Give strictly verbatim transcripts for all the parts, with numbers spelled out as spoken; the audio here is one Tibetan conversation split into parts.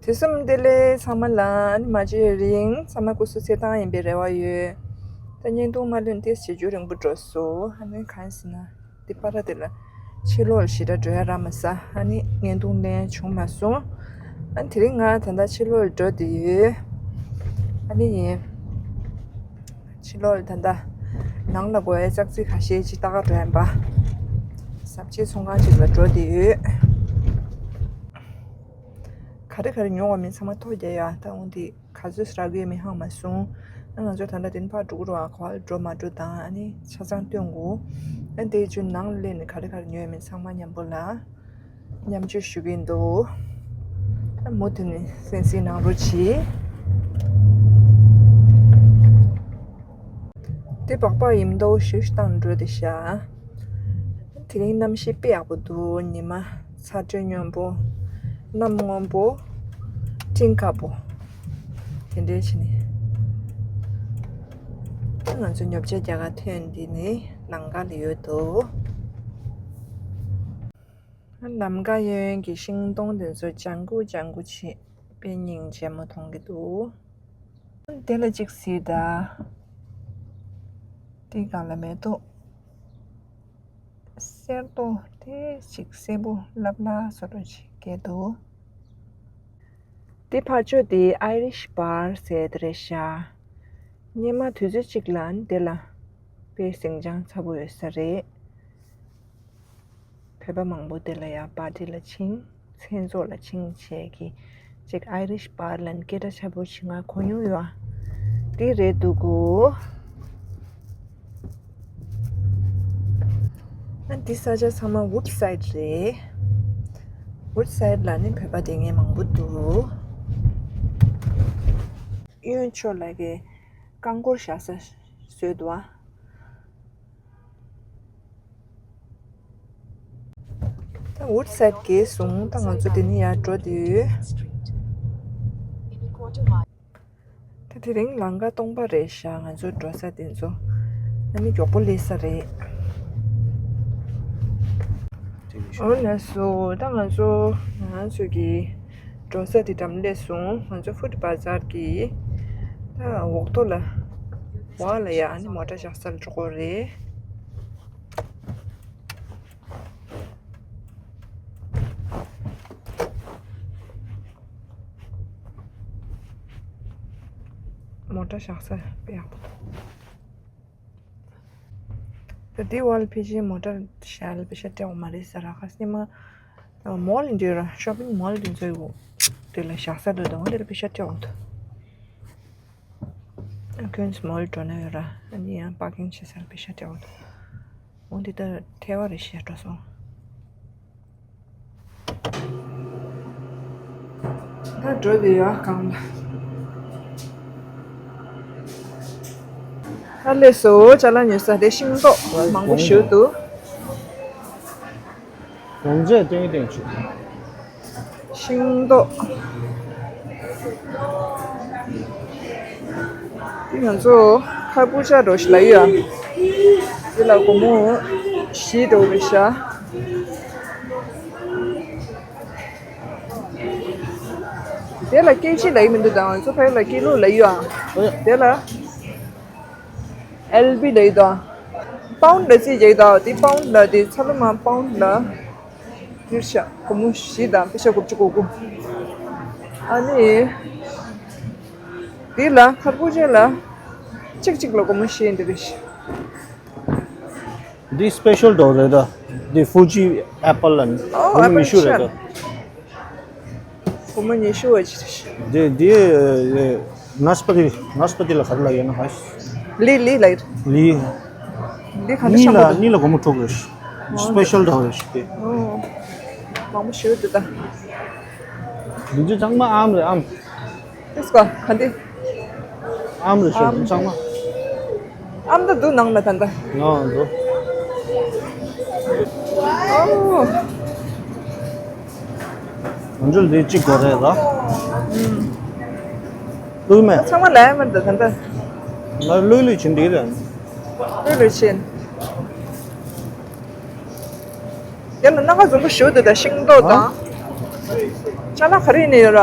དུས་གསུམ་བདེ་ལེགས་ཚང་མ་ལ། ཨ་ནི་མ་བརྗེད་རིང་ཚང་མ་སྐུ་གཟུགས་ཚེ་ཐང་ཡིན་པའི་རེ་བ་ཡོད། ད་བརྙན་ཐུང་མ་ལོན་ཏེ་བྱེད་རྒྱུ་རིང་པོ་འགྲོ་སོང་། ཨ་ནི་གང་ཡིན་ཟེར་ན། འདི་པར་དེ་ལ་ཕྱི་ལོགས་ཞེ་དྲག་འགྲོ་ཡ་རག་མ་སོང་། ཨ་ནི་བརྙན་ཐུང་ལེན་བྱུང་མ་སོང་། ཨ་ནི་དེ་རིང་ང་ད་ལྟ་ཕྱི་ལོགས་འགྲོ་བསྡད་ཡོད། ཨ་ནི་ཡིན། ཕྱི་ལོགས་ལ་ད་ལྟ་ནང་ལ་དགོས་ཡ་ཙག་ཙིག་ཁ་ཤས་ཅིག་ལྟ་ག་འགྲོ་ཡ་ཡིན་པ། ཟབ་ཆོས་ཚོང་ཁང་ཅིག་ལ་འགྲོ་བསྡད་ཡོད། ག་རེ་ག་རེ་ཉོ་བ་མིན་ཚང་མ་ཐོ་རྒྱག་ཡ། ད་འོ་འདི་ག་ཚོད་རག་གི་མིན་ཧ་མ་སོང་། ཨ་ང་ཚོ་ད་ལྟ་དེ་ནས་ཕར་འགྲོ་གི་རེད་བ། ག་པར་འགྲོ་མ་འགྲོ་དང་ཨ་ནི་ཆ་ཚང་སྟོན་དགོས། ཨ་དེ་བྱས་ནང་ལ་སླེབས་ནས་ག་རེ་ག་རེ་ཉོས་མིན་ཚང་མ་མཉམ་པོ་ལ་མཉམ་སྤྱོད་ཞུ་གི་འདུག་ཨ་མུ་མཐུད་ནས་གསན་གཟིགས་གནང་རོགས་གྱིས། དེ་སྦག་སྦག་ཡིན་མདོག་ཞུ་བཏང་འགྲོ་དེ་ཤ། དེ་རིང་གནམ་གཤིས་དཔེ་ཡག་པོ་འདུག་ཉི་མ་ཚ་དྲོད་སྙོམས་པོ། གནམ་སྔོན་པོ། སྤྲིན་དཀར་པོ། དེ་འདྲའི་བྱས་ནས། ང་ཚོ་ཉོ་ཆ་རྒྱག་ག་ཐོན། འདི་ནི་ལམ་ཁ་ལ་ཡོད་དོ། ལམ་ཁ་གཡས་གཡོན་གྱི་ཤིང་སྡོང་དེ་ཚོ་ལྗང་གུ་ལྗང་གུ་བྱས། དཔེ་སྙིང་རྗེ་མོ་མཐོང་གི་འདུག་དེ་ལ་གཅིག་གཟིགས་དང་། དེའི་སྒང་ལ་མེ་ཏོག་སེར་མདོག་དེ་ཅིག་སེར་པོ་ལབ་ལ་སོ་འདྲ་ཅིག་སྐྱེས་འདུག་དེ་ཕར་ཕྱོགས་དེ་ཨའི་རིཤ་བྷར་ཟེར་དེ་རེད་ཤག་སྔོན་མ་དུས་ཚོད་གཅིག་ལ་འདི་ལ་དཔེ་ཟིང་ཆ་ཚ་པོ་ཡོད་ས་རེད། བོད་པ་མང་པོ་དེ་ལ་ཡ་པར་ཊི་ལ་ཕྱིན། མཚན་ཚོགས་ལ་ཕྱིན་བྱས་ཀྱི་ཅིག་ཨའི་རིཤ་བྷར་ལ་སྐད་གྲགས་ཆེན་པོ་ཞིག་ང་གོ་མྱོང་ཡོད་ཨ། དེ་རེད་འདུག་གོ། ཨ་འདི་ས་ཆ་ཚང་མ་ཝུཌ་སའིཌ་རེད། ཝུཌ་སའིཌ་ལ་ནི་བོད་པ་དེ་ངས་མང་པོ་འདུག་གཡོན་ཕྱོགས་ལ་གི་རྐང་འཁོར་བཞག་ས་བཟོས་འདུག་ཨ། ད་ཝུཌ་སའིཌ་བརྒལ་སོང་། ད་ང་ཚོ་དེ་ནས་ཡར་འགྲོ་དུས། ད་དེ་རིང་ལམ་ཁ་སྟོང་པ་རེད་ཤག་ང་ཚོ་འགྲོ་ས་དེ་ཚོ་ཨ་ནི་མགྱོགས་པོ་སླེབས་ས་རེད། འོ་ལགས་སོ། ད་ང་ཚོ་ང་ཚོ་གི་འགྲོ་ས་དེ་འགྲམ་སླེབས་སོང་། ང་ཚོ་ཧྥུཊ་བ་ཛར་གི་ད་འོག་ཐོག་ལ་འོག་ལ་ཡ་ཨ་ནི་མོ་ཊ་བཞག་ས་ལ་འགྲོ་གི་རེད། མོ་ཊ་བཞག་ས་དཔེ་ཡག་པོ་འདུག་ད་དེ་བར་ཕལ་ཆེར་མོ་ཊ་བཞག་ལ་པེ་ཤ་སྤྲད་འོང་མ་རེད་ཟེར་ར། ཁ་སེ་མ་མོལ་འདི་ར་ཤོ་པིང་མོལ་འདི་ཚོའི་འོག་དེ་ལ་བཞག་ས་འདུག་ད་འོ་དེ་ལ་པེ་ཤ་སྤྲད་འོང་དུ། ཁོན་མོལ་འགྲོ་ན་ཡོད་ར། ཨ་ནི་ཡང་པར་ཀིང་བྱེད་སར་པེ་ཤ་སྤྲད་འོང་དུ། འོ་འདི་ལྟར་ཐལ་བ་རེ་བཤད་འགྲོ་སོང་། ད་འགྲོ་དེ་ཡོད་གང་ལ། ད་སླེབས་སོ། ཅ་ལག་ཉོ་ས་དེ་ཤིང་ཏོག་མང་པོ་ཞིག་འདུག་གོང་ཚད་ཏན་ཏན་བྱེད། ཤིང་ཏོག་འདི་ང་ཚོ་ཁ་པུ་ཅ་འགྲོ་ཞིག་ལ་ཡོད། འདི་ལ་སྒོར་མོ་བཞི་འགྲོ་རེད་ཤག་དེ་ལ་ཀེ་ཇི་ལ་ཡི་མི་འདུག་ད་ང་ཚོ་ཕ་ཡུལ་ལ་ཀི་ལོ་ལ་ཡོད། དེ་ལ་ཨེལ་བི་ལ་ཡོད་ད། པའུན་ལ་རྩིས་རྒྱག་ད། དེ་པའུན་ལ་དེ་ཚ་ལོ་མ་པའུན་ལ། འདིར་ཤ་སྒོར་མོ་བཞི་དང་པེ་ཤ་དགུ་བཅུ་གོ་དགུ། ཨ་ནི། འདི་ལ་ཁ་པུ་ཅ་ལ་གཅིག་གཅིག་ལ་སྒོར་མོ་བཞི་འདི་རེད། འདི་སྤེ་ཤལ་འདྲ་རེད་ད། འདི་ཧྥུ་ཇི་ཨེ་པལ་ལ་ཨོ་སྒོར་མོ་ཉི་ཤུ་རེད་ད། སྒོར་མོ་ཉི་ཤུ་བ་ཅིག་རེད། འདི་འདི་ནཱས་པ་ཏི། ནཱས་པ་ཏི་ལ་ག་རེ་ལ་ཡོད་ན་ཧ། ལི་ལི་ལ་ཡོད། ལི། འདི་ག་འདྲ་གཉིས་ཆགས་ལ་གཉིས་ལ་སྒོར་མོ་དྲུག་རེད། སྤེ་ཤལ་འདྲ་རེད་ཤག་དེ། ཨོ། མང་པོ་ཞིག་འདུག་ད། འདི་ཚོ་ཚང་མ་ཨམ་རེད་ཨམ། ཨེས་ཀ་ག་འདི། ཨམ་རེད་ཤག་ཨམ། འདི་ཚང་མ། ཨམ་ད་འདུག་ནང་ལ་ད་ད། ང་འདུག་ཨོ། ང་ཚོ་འདི་གཅིག་དགོས་རེད་ལ། ཨུམ། ལུས་མེད། ཚང་མ་ལས་མེད་ད་ད་ད། ང་ལུས་ལུས་ཕྱིན་འདི་རེད། ལུས་ལུས་ཕྱིན། ཡང་ན་སྣ་ཁ་འཛོམས་པོ་ཞུ་འདུག་ད་ཤིང་ཏོག་དང་། ཨ། ཅ་ལག་ག་རེ་ཡིན་ནི་ཡོད་ར།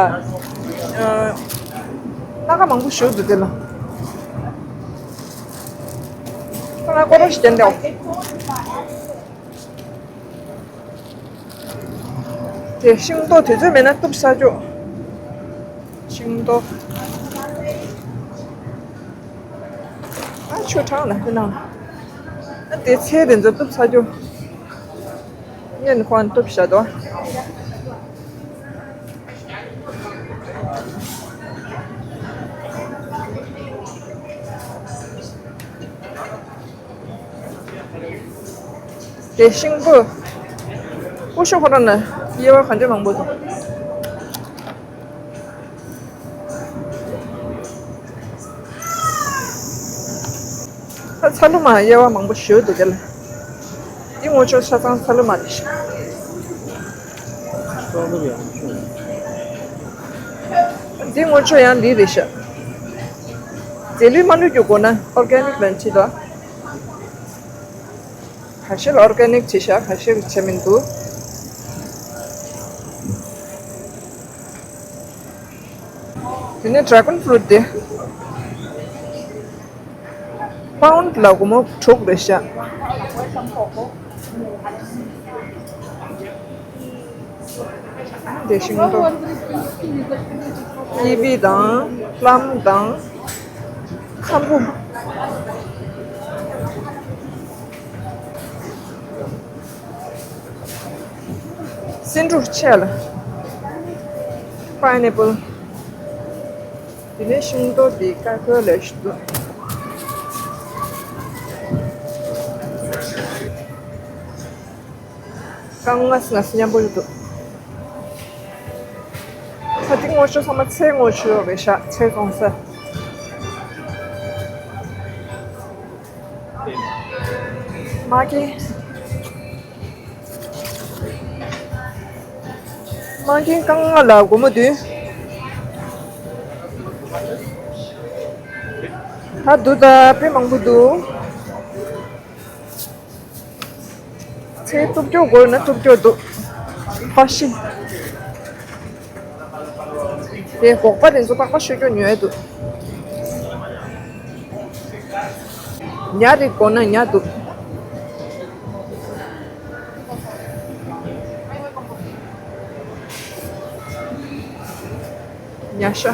སྣ་ཁ་མང་པོ་ཞིག་འདུག་དེ་ལ། ཁོ་ན་ཀོ་རོ་ཞིག་བསྟན་ཏེ། དེ་ཤིང་ཏོག་དུས་ཚོད་མེད་ན་གཏུབ་ས་ཆོག་ཤིང་ཏོག་ཨ་ཆུ་གྲང་ལ་ཧུ་ནང་། ཨ་དེ་ཚེ་དེ་ཚོ་གཏུབ་ས་ཆོག་སྔོན་ཁོང་གཏུབ་བཞག་དོ། དེ་ཤིང་བུ། ཀུ་ཤུ་ཁོ་རང་ན་དབྱེ་བ་ག་འདྲ་མང་པོ་འདུག་ད་ཚ་ལུ་མ་དབྱེ་བ་མང་པོ་ཞུ་འདུག་གལ། འདི་ངོ་ཆོ་ཆ་ཚང་ཚ་ལུ་མ་རེད་ཤག་འདི་ངོ་ཆོ་ཡང་ལི་རེད་ཤག་རྫས་ལུད་མ་ལུད་རྒྱུ་དགོས་ན་ཨོར་གེ་ནིག་ལ་ཁྲིད་དོ། ཁ་ཤས་ལ་ཨོར་གེ་ནིག་བྱེད་ཤག་ཁ་ཤས་ལ་བྱེད་མི་འདུག་དེ་ནས་ཌ་རེ་གོན་ཕུ་རུ་ཊི་དེ། པའུན་ཌི་ལ་སྒོར་མོ་དྲུག་རེད་ཤག་དེ་ཤིང་ཏོག་ཀི་ཝི་དང་པླམ་དང་ཁམ་བུ། སེ་འབྲུ་ཆེ་ལ། པའི་ནེ་པལ། དེ་ནས་ཤིང་ཏོག་འདི་ཀ་ཀོ་ལེ་ཤི་འདུག་རྐང་ངར་ངར་མཉམ་པོ་འདུག་ད་ཐེངས་ངོ་ཤོ་ཚང་མ་ཚལ་ངོ་ཤོ་རེད་ཤག་ཚལ་བཙོང་ས། མ་གི། མ་གི་རྐང་ལག་སྒོར་མོ་བདུན། ད་འདུག་ད་དཔེ་མང་པོ་འདུག་ཚལ་གཏུབ་སྐྱོ་དགོས་ན་གཏུབ་སྐྱོ་འདུག་ཕ་ཤི། དེ་སྒོག་པ་དེ་ཚོ་པགས་པ་ཤོད་སྐྱོ་ཉོས་འདུག་ཉ་རིགས་དགོས་ན་ཉ་འདུག་ཉ་ཤ།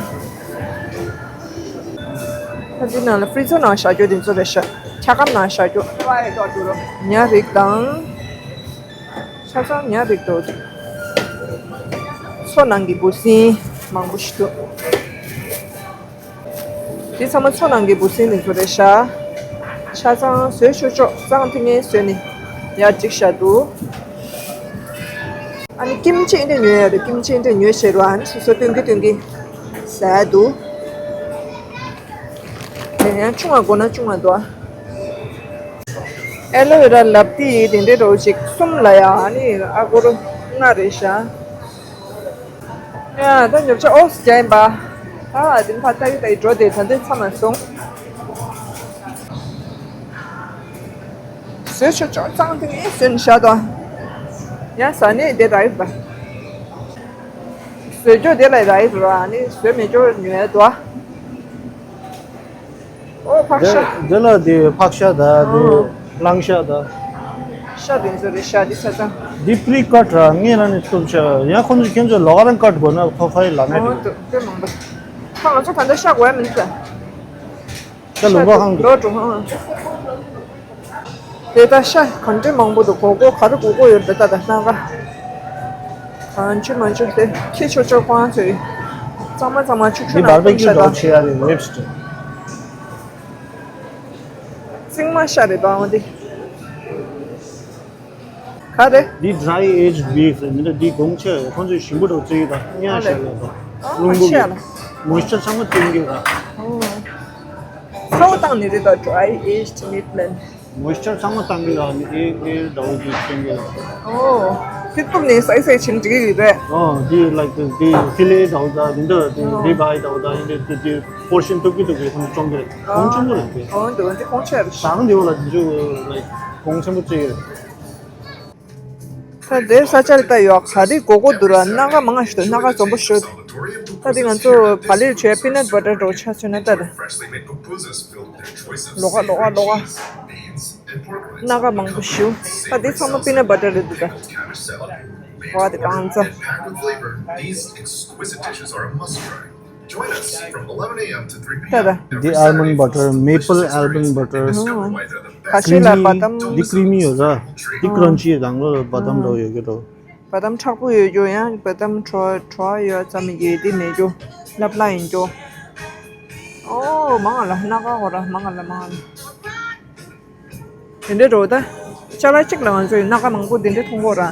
ཁ་ཅིག་ནང་ལ་ཕི་རི་ཛར་ནང་བཞག་རྒྱུ་དེ་ཚོ་རེད་ཤག་འཁྱག་སྒམ་ནང་བཞག་རྒྱུ། ཉ་རིགས་དང་། ཆ་ཚང་ཉ་རིགས་འདུག་མཚོ་ནང་གི་འབུ་སྲིན་མང་པོ་ཞིག་འདུག་དེ་ཚང་མ་མཚོ་ནང་གི་འབུ་སྲིན་དེ་ཚོ་རེད་ཤག་ཆ་ཚང་བཟོས་ཆོག་ཆོག་གཙང་ཐིང་ངེ་བཟོས་ནས་ཡར་བསྒྲིགས་བཞག་འདུག་ཨ་ནི་ཀིམ་ཅི་འདྲ་ཉོས་ཡ་རེད། ཀིམ་ཅི་འདྲ་ཉོས་བྱས་རོ། ཨ་ནི་སོ་སོ་སྟོན་གི་སྟོན་གི་ཟ་འདུག་དེ་ཡང་ཆུང་བ་དགོས་ན་ཆུང་བ་འདུག་ཨ། ཨེ་ལོ་ཝེ་ར་ལབ་ཏི་དེ་འདྲའི་འདྲ་བོ་ཅིག་གསུམ་ལ་ཡ་ཨ་ནི་ཨ་སྒོར་ལྔ་རེད་ཤག་ཡ་ད་ཉོ་ཆ་ཨོ་སི་རྒྱ་ཡིན་པ། ཨ་དེ་ཕ་ཏ་ཡི་ཏ་ཡི་འགྲོ་དེ་ད་འདི་ཚ་མ་སོང་། བཟོས་ཆོག་ཆོག་གཙང་དེ་ངས་བཟོས་ནས་བཞག་དང་། ཡ་ཟ་ནས་དེ་ར་ཡིན་པ། བཟོས་ཆོག་དེ་ལ་ར་ཡིན་པ་ཨ་ནི་བཟོས་མེད་ཆོག་ཉོས་དོ། ཨོ་ཕག་ཤ། དེ་ལ་དེ་ཕག་ཤ་དང་དེ་ཨོ་གླང་ཤ་དང་། ཤ་དེ་ཚོ་རེད་ཤག་འདི་ཆ་ཚང་། འདི་པི་རི་ཀཊ་ར་ངས་རང་ནས་གཏུབ་ཤག་ཡང་ཁོ་ཚོ་ཁྱེད་ཚོ་ལོག་རང་ཀཊ་དགོས་ན་ཁོ་ཁོ་ཡི་ལ་ནས་ཨོ་རེད། དུ་དེ་མང་པོ། ཁ་ང་ཚོ་ད་ལྟ་ཤ་དགོས་ཡ་མིན་ད། ཤ་ལུང་པ་ཁང་དུ། ལོ་དྲུག་ཧང་། དེ་ད་ཤ་གང་འདྲ་མང་པོ་འདུག་སྒོར་སྒོར་ག་རེ་དགོས་དགོས་ཡོད་རེད་ད་ད་སྣ་ཁ། གང་བྱུང་མང་བྱུང་དེ་ཁྱི་ཆོ་ཆོ་ཁོང་ཚོས་གཙང་མ་གཙང་མ་ཆུ་ཆུ་འདི་ནང་བར་བེ་ཁྱུ་འདྲ་བོ་བྱེད་ཡ་རེད། རིབ་སི་ཊི། རྩིང་མ་ཤ་རེད་པ་འོ་འདི། ག་རེ། འདི་ཌི་རའི་ཨེཇ་བྷིཕ་རེད། འདི་འདྲ་འདི་གོང་ཆེ་ཁོང་ཚོས་ཞིམ་པོ་འདྲ་བོ་བརྩི་གི་ད་སྙན་ཤ་ལས་ད་ཨ་རླུང་བུ་ཆེ་གི་ལ། མོའི་སི་ཅར་ཚང་མ་བཏོན་གི་ད། ཨོ། ཚ་བོ་བཏང་ནི་རེད་ད་ཌི་རའི་ཨེཇ་མིད་ལན། མོའི་སི་ཅར་ཚང་མ་བཏང་གི་ལ་ནི་ཨེ་ཨེ་འདྲ་བོ་འདི་བཏོན་གི་ལ། ཨོ། དེ་གཏུབ་ནས་སའི་སའི་ཆེན་འགྲིག་གི་རེད། ཨོ་འདི་ལའིག་འདི་ཕི་ལེ་འདྲ་བོ་ད་འདི་འདྲ་འདི་ཨོ་རི་བྷའི་འདྲ་བོ་ད་འདི་འདི་འདི་པོར་ཤན་གཏུབ་ཀྱི་གཏུབ་ཀྱི་ཁོང་བཙོང་གི་རེད། གོང་ཆེན་པོ་རེད་འདི། ཨོ་འདི་འདི་གོང་ཆེ་རེད། ཟངས་འདི་བ་ལ་འདི་ཚོ་ལའིག་གོང་ཆེན་པོ་བརྩི་གི་རེད། ད་དེར་ས་ཆར་ལྟ་ཡོད་ག་རེ་གོ་གོ་འདུག་ར། སྣ་ཁ་མང་ང་ཞིག་འདུག་སྣ་ཁ་འཛོམས་པོ་ཞུ། ད་དེ་ང་ཚོ་བ་ལིར་བྱས་པི་ནཊ་བ་ཊར་འདྲ་བོ་ཆ་མཚོན་ན་ལྟ་ད། ལོག་ག་ལོག་ག་ལོག་ག་སྣ་ཁ་མང་པོ་ཞུ། ད་དེ་ཚང་མ་པི་ནཊ་བ་ཊར་རེད་འདུག་ད། བ་དེ་གང་ཚ། ད་ད། འདི་almond butter, maple almond butter. ཁ་ཤས་ལ་བ་དམ། འདི་creamy ཡོད་ར། འདི་crunchy ཡོད། དང་ལོ་བ་དམ་འདྲ་བོ་ཡོད་ཀྱི་འགྲོ། བ་དམ་མཁྲེགས་པོ་ཡོད་རྒྱུ་ཡང་བ་དམ་དྲོ་དྲོ་ཡོད་ཙམ་ཡོད་དེ་མེད་རྒྱུ། ལབ་ལ་ཡིན་རྒྱུ། ཨོ་མང་ལ་སྣ་ཁ་ཧོ་ར་མང་ལ་མང་ལ། དེ་འདྲའི་འགྲོ་ད། ཅ་ལག་གཅིག་ལ་ང་ཚོས་སྣ་ཁ་མང་པོ་དེ་འདྲའི་མཐོང་གོ་ར།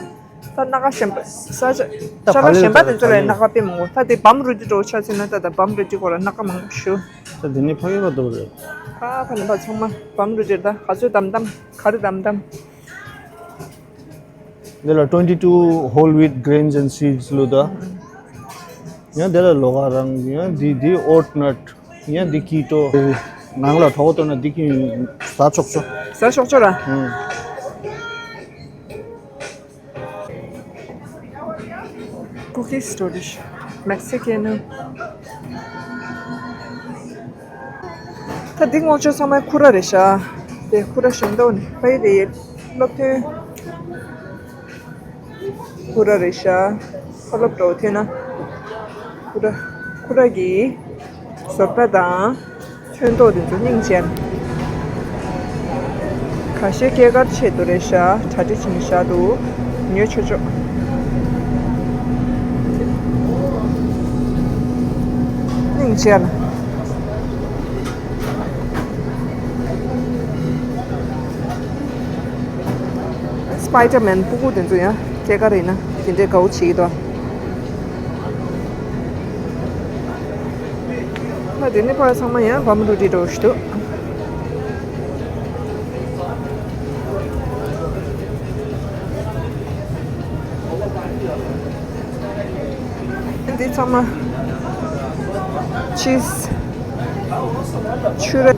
ད་སྣ་ཁ་གཞན་པ་ས་ཆ་ཅ་ལག་གཞན་པ་དེ་ཚོ་ལས་སྣ་ཁ་དཔེ་མང་པོ་ད་དེ་བམ་རུ་ཏི་འགྲོ་ཆ་ཚུལ་ན་ད་ད་བམ་རུ་ཏི་གོ་ར་སྣ་ཁ་མང་པོ་ཞུ། ད་དེ་ནི་ཕ་གི་བ་འདུག་རེད། ཕ་ཕ་ནི་ཕ་ཚང་མ་བམ་རུ་ཏི་ད་ག་ཚོད་དམ་དམ་ག་རེ་དམ་དམ། འདི་ལ་twenty two whole wheat grains and seeds ལུ་ད། ཡང་འདི་ལ་ལོ་ག་རང་ཡང་འདི་འདི་oat nut ཡང་འདི་keto ནང་ལ་གྲོགས་གཏོར་ན་འདི་གི་ཟ་ཆོག་ཆོག་ཟ་ཆོག་ཆོག་ར། ཨང་། Cookies store Mexican. ད་འདི་ངོ་ཆོ་ཚང་མ་ཁུ་ར་རེད་ཤག་དེ་ཁུ་ར་ཞིམ་མདོག་ནི་ཕ་ཡི་རེད། སློབ་ཐོན་ཁུ་ར་རེད་ཤག་ཁ་ལོབ་འགྲོ་ཐོན་ན་ཁུ་ར་ཁུ་ར་གི་བཟོ་ལྟ་དང་། ཚོན་མདོག་དེ་ཚོ་སྙིང་རྗེ། ཁ་ཤས་སྐྱེས་སྐར་ཆེད་དུ་རེད་ཤག་གྲ་སྒྲིག་བྱེད་ཤག་འདུག་ཉོ་ཆོག་ཆོག་སྙིང་རྗེ་ལ། སྤའི་ཌར་མན་སྤུ་གུ་དེ་ཚོ་ཡང་སྐྱེས་སྐར་ཡིན་ན་དེ་འདྲའི་དགའ་བོ་བྱེད་ཀྱི་འདུག་ད་དེ་ནས་ཕར་ཚང་མ་ཡང་བམ་རུ་ཏི་འགྲོ་ཞིག་འདུག་འདི་ཚང་མ་ཆིས། ཆུ་ར།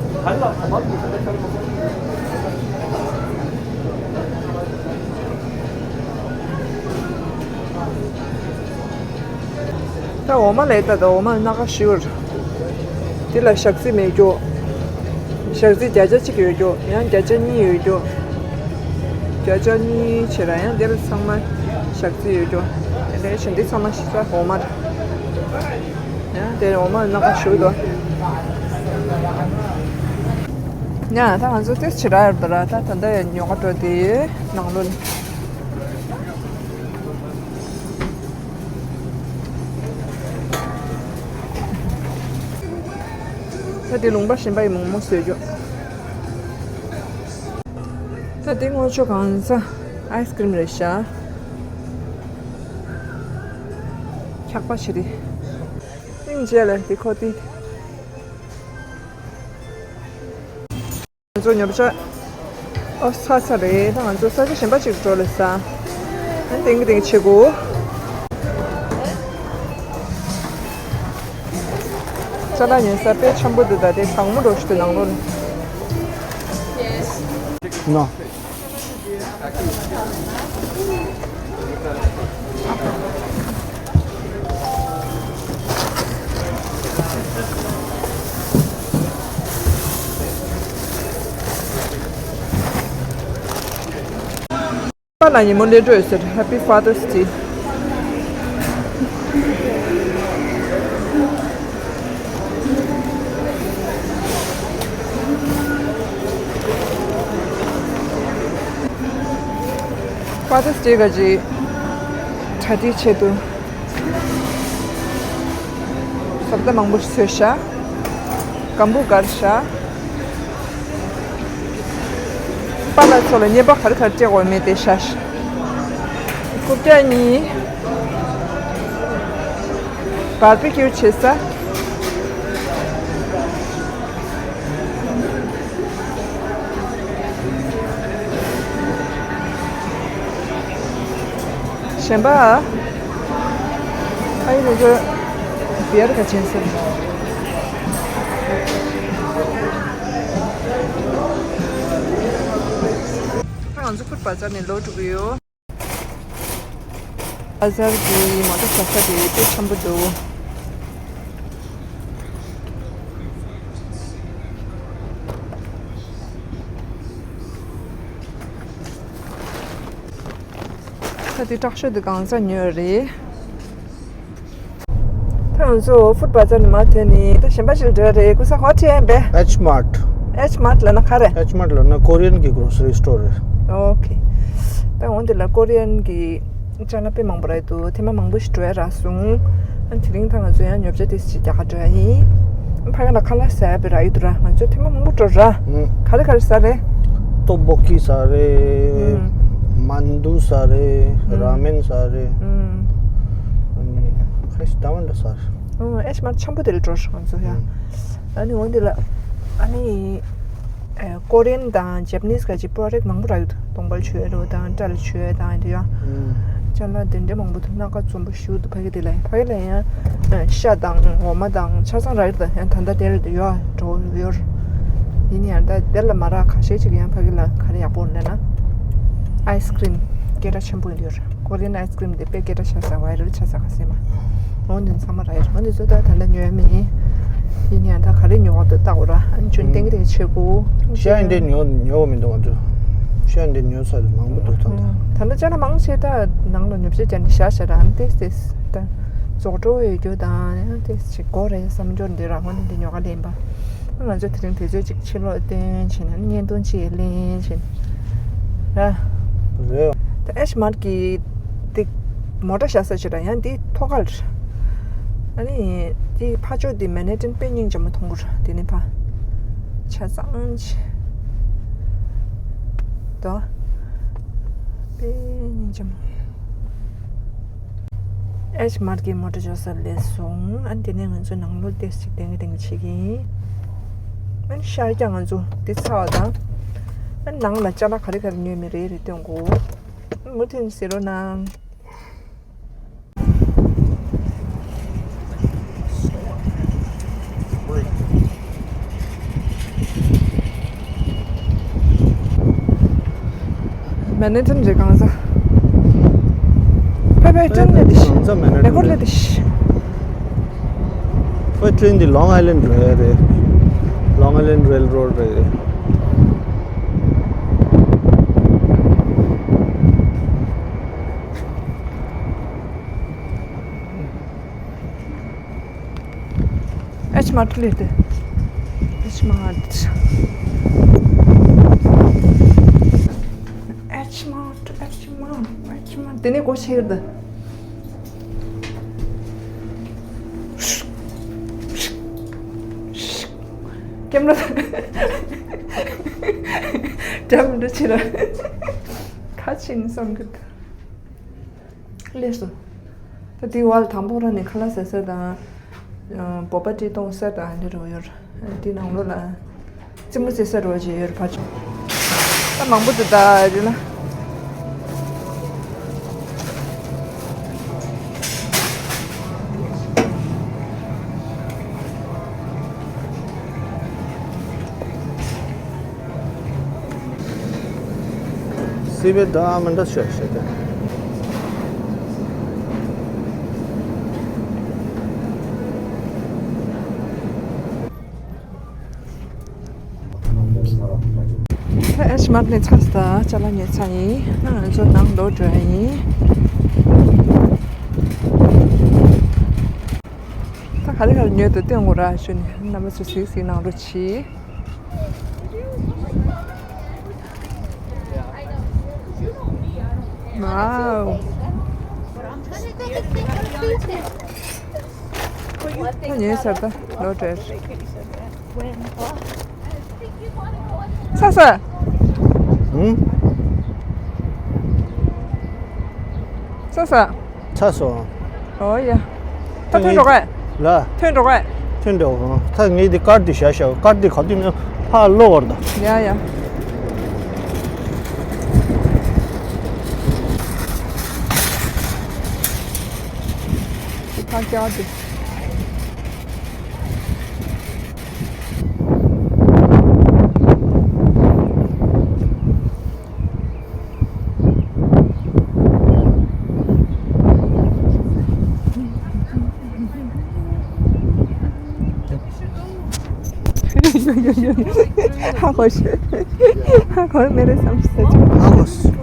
ད་འོ་མ་ལས་ད་ད་འོ་མ་སྣ་ཁ་ཞུར། འདི་ལ་ཞག་རྩི་མེད་རྒྱུ། ཞག་རྩི་བརྒྱ་ཆ་གཅིག་ཡོད་རྒྱུ། ཡང་བརྒྱ་ཆ་གཉིས་ཡོད་རྒྱུ། བརྒྱ་ཆ་གཉིས་བྱས་ལ་ཡང་འདི་ལ་ཚང་མ་ཞག་རྩི་ཡོད་རྒྱུ། དེ་འདྲ་བྱས་འདི་ཚང་མ་ཤི་ས་འོ་མ་རེད། ཡང་དེ་འོ་མ་སྣ་ཁ་ཞུ་དོ། ཡང་ད་ང་ཚོ་ཏེ་ཕྱི་ར་ཡོད་དོ་ར། ད་ད་ལྟ་ཡང་ཉོ་ག་འགྲོ་དེ་ནང་ལོ་ནི། ད་དེ་ལུང་པ་གཞན་པ་ཡི་མོག་མོག་བཟོས་རྒྱུ། ད་དེ་ངོ་ཆོ་གང་ས་ཨའི་སི་ཀི་རིམ་རེད་ཤག་འཁྱག་པ་ཞིག་རེད། སྙིང་རྗེ་ལ་དེ་ཁོ་དེ། ང་ཚོ་ཉོ་ཆ། ཨོ་ཚ་ཚ་རེད། ད་ང་ཚོ་ས་ཆ་གཞན་པ་ཅིག་འགྲོ་ལེ་ས། ཨན་ཏིང་ཏིང་ཆེ་གོ་ཅ་ལག་ཉོ་ས་དཔེ་འཆམ་པོ་འདུག་ད་དེ་གང་མོ་འགྲོ་ཞིག་འདུག་ནང་ལོགས་ནས། ནོ། པ་ལགས་ཉིན་མོ་སླེབས་འགྲོ་ཡོད་ཟེར། Happy Father's Day. Father's Day ག་ཅི་གྲ་སྒྲིག་ཆེད་དུ། ཟབ་ད་མང་པོ་ཞིག་བཟོས་ཤག་སྐམ་པོ་དཀར་ཤག་པ་ལགས་ཚོ་ལ་རྔན་པ་ག་རེ་ག་རེ་སྤྲད་དགོས་མེད་དེ་ཤག་རྐུབ་བཀྱག་གཉིས། བར་བི་ཀིའུ་བྱེད་ས། གཞན་པ། ཨ་ཡི་རེ་ཅོ། བེར་ག་ཆེན་སོང་། ང་ཚོ་ཀུར་པ་ཙམ་ནས་ལོག་འགྲོ་གི་ཡོད། ལ་ཟར་གྱི་མོ་ཊ་བཞག་ས་དེ་དཔེ་འཆམ་པོ་འདུག་ད་དེ་དྲག་ཤོས་དེ་གང་ཟག་ཉོས་རེད། ད་ང་ཚོ་ཧྥུཊ་བ་ཛར་ནས་མར་ཐོན་ནས་ད་གཞན་པ་ཞིག་འགྲོ་ཡ་རེད། ཀུ་ས་ཧོ་ཊེལ་ཡིན་པས། H Mart། H Mart ལབ་ན་ག་རེ། H Mart ལབ་ན་ཀོ་རི་ཡན་གྱི་གྲོ་སི་རི་སི་ཊོར་རེད། ཨོ་ཁེ། ད་འོ་འདི་ལ་ཀོ་རི་ཡན་གྱི་ཅ་ལག་དཔེ་མང་པོ་རག་འདུག་ཐེངས་མ་མང་པོ་ཞིག་འགྲོ་ཡ་རག་སོང་། ཨ་དེ་རིང་ད་ང་ཚོ་ཡང་ཉོ་ཆ་ཏོག་ཙམ་ཅིག་རྒྱག་ག་འགྲོ་ཡ་ཡིན། ཕ་གི་ལ་ཁ་ལག་ཟ་ཡ་དཔེ་རག་ཡོད་འདུག་ར། ང་ཚོ་ཐེངས་མ་མང་པོ་འགྲོ་ར། ཨུ། ག་རེ་ག་རེ་ཟ་རེད། ཏོག་བོ་ཀི་ཟ་རེད། ཨུ། མན་དུ་ཟ་རེད། ཨུ། ར་མེན་ཟ་རེད། ཨུ། ཨ་ནི་ཁ་ཤས་ད་མན་ད་ཟ་རེད། ཨུ། H Mart འཆམ་པོ་དེ་ལ་འགྲོ་ར་ང་ཚོ་ཡ། ཨུ། ཨ་ནི་འོ་འདི་ལ་ཨ་ནི། ཨེ། ཀོ་རི་ཡན་དང་ཇེ་པ་ནིས་ག་ཅིག་པོ་རོ་ཌག་མང་པོ་རག་ཡོད། གདོང་པ་ལ་བྱུག་ཡ་རོ་དང་སྐྲ་ལ་བྱུག་ཡ་དང་དེ་ཡང་། ཨུ། ཅ་ལག་དེ་འདྲ་མང་པོ་འདུག་སྣ་ཁ་འཛོམས་པོ་ཞིག་འདུག་ཕ་གི་དེ་ལ། ཕ་གི་ལ་ཡང་ཤ་དང་འོ་མ་དང་ཆ་ཚང་རག་ཡོད། ད་ཡང་ད་ལྟ་དེ་ལ་ཡོད་འགྲོ་ཡོད། ཡིན་ཡང་ད་དེ་ལ་མ་རག་ཁ་ཤས་ཅིག་ཡང་ཕ་གི་ལ་ག་རེ་ཡག་པོ་འདུག་ན། ཨའི་སི་ཀྲིམ་སྐད་གྲགས་ཆེན་པོ་ཡོད། ཀོ་རི་ཡན་ཨའི་སི་ཀྲིམ་དེ་དཔེ་སྐད་གྲགས་ཆགས་ས། ཝའི་རལ་ཆགས་ས་ག་ཟེར་མ། འོ་འདི་ཚང་མ་རག་ཡོད། འོ་འདི་ཚོ་ད་ད་ལྟ་ཉོ་ཡ་མེད། ཡིན་ཡང་ད་ག་རེ་ཉོ་བ་འདུག་བལྟ་དགོས་ར། ཨ་ནི་ཅུང་ཏན་ཏན་བྱེད་དགོས། ཤ་ཡང་འདྲ་ཉོ་ཉོ་བ་མི་འདུག་ང་ཚོ། ཤ་ཡང་འདྲ་ཉོ་ས་དེ་མང་པོ་འདུག་ད་ལྟ། ད་ལྟ་ཅ་ལག་མང་ཆེ་ད་ནང་ལ་ཉོ་ཆ་བརྒྱབ་ནས་བཞག་བཞག་ར། ཨ་ནི་ཏོག་ཙམ་ད་རྫོགས་འགྲོ་འོས་རྒྱུ་དང་ཡང་ཏོག་ཙམ་ཅིག་དགོས་རེད་བསམ་འབྱོར་འདི་ར། འོ་ནི་འདི་ཉོ་ག་ལེན་པ། ང་ཚོ་དེ་རིང་དུས་ཚོད་ཅིག་ཕྱི་ལོགས་བཏོན་བྱས་ནས་བརྙན་ཐུང་ཅིག་ལེན་བྱས་ནས་ར། རེད། ད་H Mart གི་དེ་མོ་ཊ་བཞག་ས་ཞིག་ར། ཡང་འདི་ཐོག་ཁར་རེད། ཨ་ནི་འདི་ཕར་ཕྱོགས་འདི་མན་ཧེ་ཊན་དཔེ་སྙིང་རྗེ་མོ་མཐོང་གི་རེད། དེ་ནས་ཕར་ཆ་ཚང་ཅིག་དོ། དཔེ་སྙིང་རྗེ་མོ། H Mart གི་མོ་ཊ་འཇོག་ས་སླེབས་སོང་། ཨ་ནི་དེ་ནས་ང་ཚོ་ནང་ལོགས་ཏོག་ཙམ་ཅིག་བསྡད་ཀྱི་བསྡད་ཀྱི་བྱེད་ཀྱི་ཡིན། ཨ་ནི་ཤར་རྒྱག་ང་ཚོ་འདི་ཚར་བ་དང་། ཨ་ནི་ནང་ལ་ཅ་ལག་ག་རེ་ག་རེ་ཉོས་མེད་རེ་རེ་སྟོན་དགོས། མུ་མཐུད་ནས་གཟིགས་རོགས་གནང་། མན་ཧེ་ཊན་རེད་གང་ཟག་ཕེ་ཕེ་ཊན་ལེ་དི་ཤི། གང་ཟག་མན་ཧེ་ཊན་མེ་ཁོར་ལེ་དི་ཤི། ཕེ་ཊན་འདི་ལོང་ཨའི་ལན་རེད། ལོང་ཨའི་ལན་རེལ་རོཌ་རེད། H Mart ལས་ཏེ། H Mart། H Mart, H Mart, H Mart. དེ་ནས་སྒོ་ཕྱེ་གི་རེད། ཀེམ་ར། འདྲ་མི་འདྲ་ཕྱིར། ཁ་ཕྱིན་བསམ་གི་འདུག་སླེབས་སོང་། ད་དེའི་བར་དང་པོ་རང་ནས་ཁ་ལག་ཟ་ས་དང་། ཨ། བོད་པ་སྤྲེལ་གཏོང་ས་དང་འདི་རུ་ཡོད། དེའི་ནང་ལོགས་ལ་རྩེད་མོ་རྩེ་ས་རུ་བྱས་ཡོད་ཕར་ཕྱོགས། ད་མང་པོ་འདུག་ད་རེད་ལ། སི་བེ་ད་མི་འདྲ་ཤོད་ཤོད་དེ། ད་H Mart ནས་ཚར་སོང་། ད་ཅ་ལག་ཉོས་ཚར་ཡིན། ད་ང་ཚོ་ནང་ལོགས་འགྲོ་ཡ་ཡིན། ད་ག་རེ་ག་རེ་ཉོས་འདུག་སྟོན་དགོས་ར། ཞུ་ནས་རྣམ་པ་ཚོ་གཟིགས་གཟིགས་གནང་རོགས་གྱིས། Wow. ད་ཉོས་ཚར། ད་ལོ་བྲེལ། ས་ས། ཧུམ། ས་ས། ཚར་སོང་། ཨོ་ཡ། ད་ཐོན་འགྲོ་གས། ལ། ཐོན་འགྲོ་གས། ཐོན་འགྲོ་གས། ད་ངས་འདི་ཀར་འདི་བཞག་བཞག་ཀར་འདི་ག་དུས་ནས་ཕར་གློ་བར་ད། ཡ་ཡ། ཕར་བསྐྱལ་ཏེ། ཡོ་ཡོ་ཡོ། ཧ་གོ་ཤེས། ཧ་གོ་མེད་རེད་བསམ་ཤེས། ཧ་གོ་ཤེས།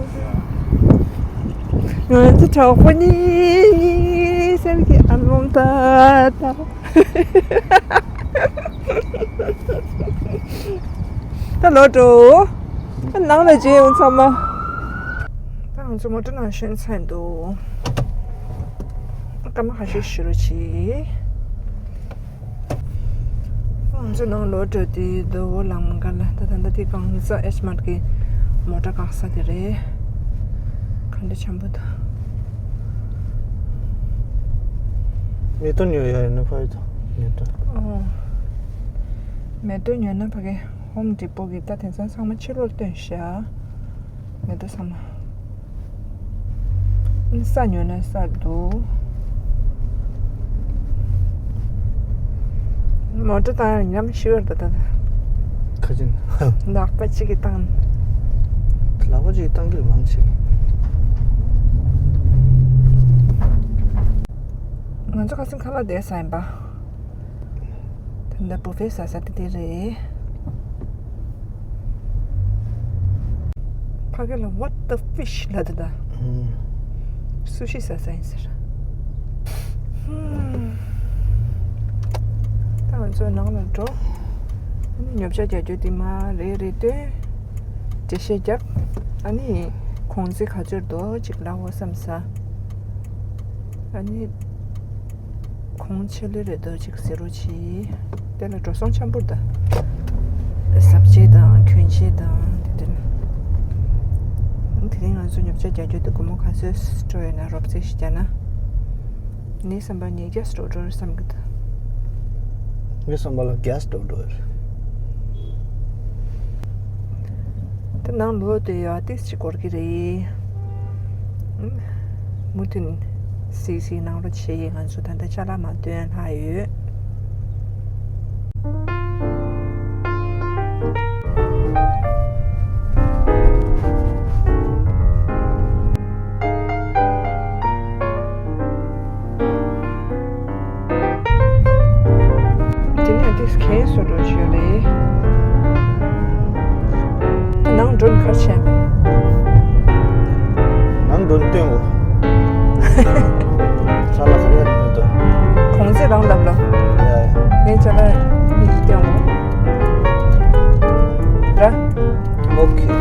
ང་ཚོ་གྲོགས་པོ་གཉིས་སེམས་ཀྱི་ཨ་ལོང་ད་ད། ད་ལོག་འགྲོ། ད་ནང་ལ་མཇལ་ཡོང་ཚང་མ། ད་ང་ཚོ་མོ་ཊ་ནང་ཞོན་ཚར་འདུག་སྐར་མ་ཁ་ཤས་བཞུགས་རོགས་གྱིས། ང་ཚོ་ནང་ལོག་འགྲོ་དུས་རྡོ་བོ་ལམ་ཁ་ལ། ད་ད་ལྟ་དེ་གང་ས་ཨེཆ་མར་གི་མོ་ཊ་བཀག་ས་དེ་རེད། ག་འདྲ་འཇམ་པོ་འདུག་མེ་ཏོག་ཉོ་ཡ་ཡིན་ན་ཕ་ཡི་དང་མེ་ཏོག་ཨོ། མེ་ཏོག་ཉོ་ན་ཕ་གི་ཧོམ་ཌི་པོ་གི་ད་དེང་སང་ཚང་མ་ཕྱི་ལོགས་ལ་བཏོན་ཤག་མེ་ཏོག་ཚང་མ། ཨ་ནི་ས་ཉོ་ན་སར་འདུག་མོ་ཊ་བཏང་ཡང་ཉམས་ཞིབ་པར་ད་ད་ད། ཁ་ཅིན། ལག་པ་གཅིག་གིས་བཏང་། ལག་པ་གཅིག་གིས་བཏང་གི་རེད་མང་ཆེ། ང་ཚོ་ཁ་སང་ཁ་ལག་བསྡད་ས་ཡིན་པ། ད་ལྟ་བུ་ཕེ་ཟ་ས་དེ་དེ་རེད། ཕ་གི་ལ་what the fish ལབ་འདུག་ད། ཧུམ། སུ་ཤི་ཟ་ས་ཡིན་ཟེར། ཧུམ། ད་ང་ཚོ་ནང་ལ་འགྲོ། ཨ་ནི་ཉོ་ཆ་རྒྱག་རྒྱུ་དེ་མར་རེ་རེ་བཏོན། འགྲེལ་བཤད་རྒྱབ། ཨ་ནི་གོང་ཚད་ག་ཚོད་འདུག་ཅིག་ལབ་འོ་བསམ་ས། ཨ་ནི། གོང་ཆེ་ལོས་རེད་འདུག་ཅིག་ཟེར་རོ་ཆི། དེ་ལ་འགྲོ་སོང་འཆམ་པོ་རེད་ད། ཟབ་ཆས་དང་གྱོན་ཆས་དང་དེ་དེ་ལ། དེ་རིང་ང་ཚོ་ཉོ་ཆ་རྒྱག་རྒྱུ་དེ་སྒོར་མོ་ག་ཚོད་སྤྲོ་ཡོད་ན་རོབ་རྩིས་ཤིག་རྒྱག་ན། ངའི་བསམ་པ་ངས་རྒྱ་སྤྲོ་འགྲོ་བསམ་གི་འདུག་ངའི་བསམ་པ་ལ་རྒྱ་སྤྲོ་འགྲོ་རེད། ད་ནང་ལོགས་དེ་ཡ་ཏིས་ཅིག་འགོར་གི་རེད། མུ་མཐུད་སིག་སིག་གནང་རོགས་བྱེད། ཡིན་ང་ཚོ་ད་ལྟ་ཅ་ལག་མ་བཏོན་ལྷག་ཡོད། དེ་ནས་དེ་གས་སུ་འགྲོ་ཞོར་རེད། དེ་ནང་མགྲོན་ག་རེ་བྱས། ནང་མགྲོན་སྟོན་འོ། ས་ལ་ཁ་རེ་མི་འདུག་གོང་ཚད་རང་ལབ་ལོ། ཡ་ཡ། ངས་ཅ་ལག་མིག་སྟོན་འོ། ར། ཨོ་ཁེ།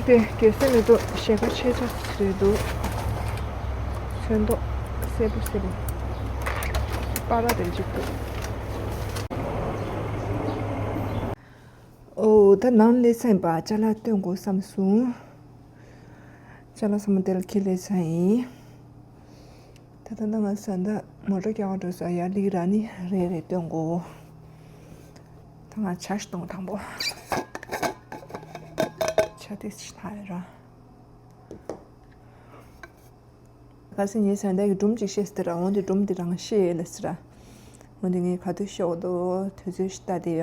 དེ་རྒྱལ་སྲས་མེ་ཏོག་ཞལ་དཀར་ཆེ་ཆ་རེད་འདུག་ཚོན་མདོག་སེར་པོ་སེར་པོ། པ་ར་དེ་གཅིག་འདུག་ཨོ་ད་ནང་སླེབས་ཚར་ཡིན་པ། ཅ་ལག་སྟོན་དགོས་བསམ་སོང་། ཅ་ལག་ཚང་མ་དེ་ལ་འཁྱེར་སླེབས་ཚར་ཡིན། ད་ལྟ་ང་ས་འདི་མོ་ཊ་རྒྱག་འགྲོ་ས་ཡར་སླེབས་ར་ནི་རེ་རེ་སྟོན་དགོས། ད་ང་ཇ་ཞིག་འཐུང་དང་པོ། ཇ་དེ་ཞིག་འཐུང་ཡོད་ར། ཁ་སང་ངའི་ས་འདི་གི་སྒྲུང་ཅིག་བཤད་ཟེར་ར། འོན་ཏེ་སྒྲུང་འདི་རང་བཤད་ཡོད་ལ་ཟེར་ར། འོན་ཏེ་ངས་ག་དུས་བཤད་འོ་དོ་དུས་ཚོད་ཞིག་ལྟ་དེ་ཡ།